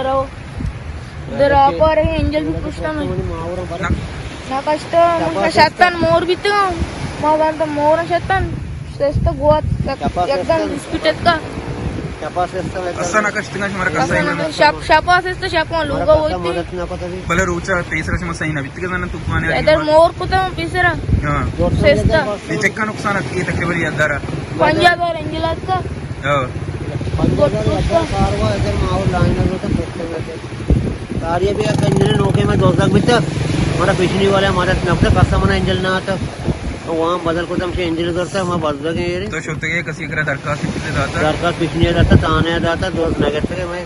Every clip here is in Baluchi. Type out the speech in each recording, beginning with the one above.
رو۔ در آپ آ رہے، انجل بھی پشتا میں۔ نہ کشتا، من شتن مور بیتگاں۔ ما گان تو مور شتن۔ سستا گوات، یکدم اسپیڈ اتکا۔ اسا نہ کشتگاں، شمارا کسا ہی نہ۔ شپ، شپا سستا، شپا لوگا ہوتی۔ بلے روچا تیسرا شما صحیح نہ بیتگے زانن طوفان ادر مور کتا پیسرا۔ ہاں۔ سستا۔ یہ چکا نقصان اتکی تقریباً یہ ادارا۔ پنجاہ ہزار انجل اتکا۔ ہاں۔ پنجاہ ہزار ادھر کاروا، ادھر ماحول لائن ہوتا، پوچھتے ہیں۔ ساری بھی ایک انجن نوکے میں دوزگ بیتا، ہمارا پچھلی والے ہمارے نفتے کسا منا انجن نہ آتا، تو وہاں بدل کو تم سے انجن کرتا، ہمارا بزدگ ہے یہ۔ تو شتگے کسی کرا درخواست کتے داتا؟ درخواست پچھلی داتا، تانے داتا، دوست نہ کرتے کہ میں،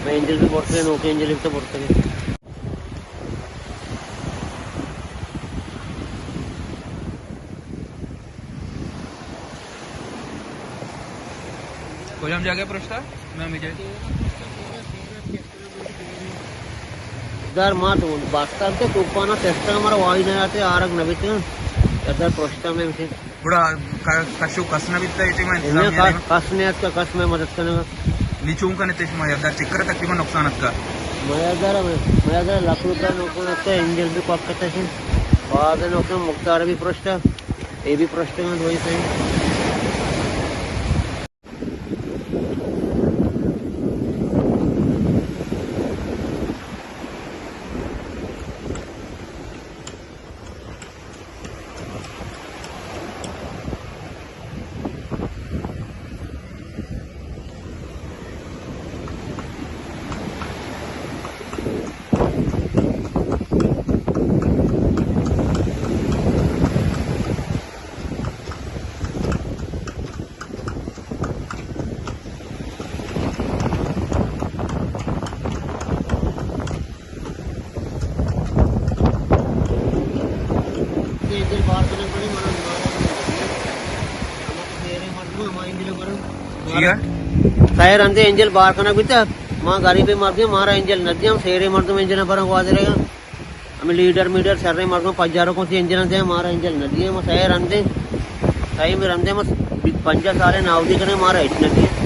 میں انجن بھی بورتے، نوکے انجن بھی تو بورتے۔ کجام جاگہ پرشتا؟ میں مجھے در ما تو بستر تے طوفان سسٹم ہمارا وائی نہ آتے، آرگ نہ بیتے۔ در پرشتا میں مجھے گڑا ک-، کشو کس نہ بیتا، اے ٹیم انتظامیہ کس، کس نے اتکا، کس میں مدد کرنے گا۔ نی چون کنے تے شما یادار چکر تقریباً نقصان اتکا؟ میادار، میادار لاکھ روپے نقصان اتکا، انجن بھی پک کتا سی۔ بعد نقصان مختار بھی پرشتا، اے بھی پرشتا دوئی سائیں۔ چیا؟ سیر اندے انجل بار کنگ بیتا، ما غریب مردم، مارا انجل ندیاں، سیرے مردم انجل پر گوازرے گا۔ ہمیں لیڈر میڈر سرے مردم پجاروں کو سی انجل دے، مارا انجل ندیے، ما سیر اندے، سیر میں رندے، ما پنجاہ سالے ناودی کنے، مارا ہچ ندیے۔